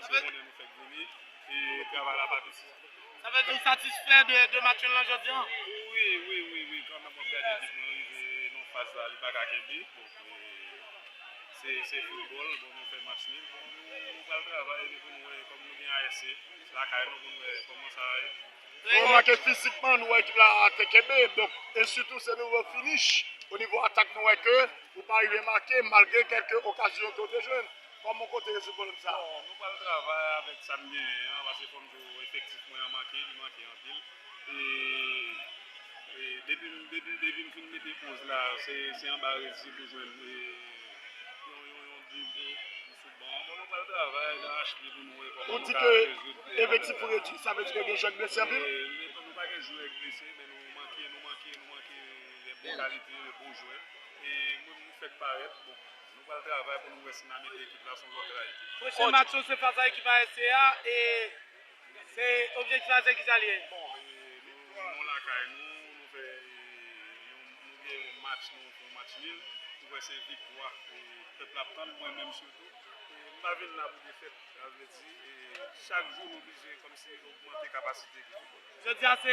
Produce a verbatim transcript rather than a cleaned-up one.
Misye konnen nou fèk vini, e travay la pa t isi. Sa vle di ou satisfè de, de match lan jodi a? Wi, wi, wi, wi, kanmenm w ap gade ekip mwen rive nan faz la, li pa ka kenbe. Donk, e, se, se foutbòl, bon, nou fè match nil, bon, nou, nou pral travay epi pou nou wè, kòm nou gen A S C lakay nou, pou nou wè kòman sa va ye. Ou remake fizikman, nou wè ekip la te kenbe, donk, e sitou se nivo finish, o nivo atak, nou wè ke ou pa rive make, malgre kèlke okazyon ke w te jwenn. Kòman w konte rezoud pwoblèm sa a? Bon, nou pral travay avèk sa n genyen an, paske fò m di w, efektif mwen an manke, li manke anpil. E, e depi, depi, depi m fin mete pòz la, se, se anba redi pou jwenn, e, yon, yon, yon nivo sou ban. Bon, nou pral travay, arache pye pou nou wè kòman nou ka rezoud pwoblèm sa. Ou di ke efektif ou redui, sa vle di ke gen jwè k blese anpil? E, nou pa gen jwè k blese, men nou manke, nou manke, nou manke de bon kalite, de bon jwè. E mwen, m fèk parèt, bon, nou pral travay pou nou wè si n a mete ekip la sou lòt ray. Pwochen match ou se fas a ekip A S C a, e se objektif la se kisa l ye? Bon, e nou, nou lakay nou, nou fè, e, yon, nou gen yon match, nou fè yon match nil, nou wè se viktwa, e pèp la ap tann, mwen menm sitou. E m pa vin la pou defèt, sa vle di, e chak jou nou oblije kòmsi ogmante kapasite ekip nou. Jodi a se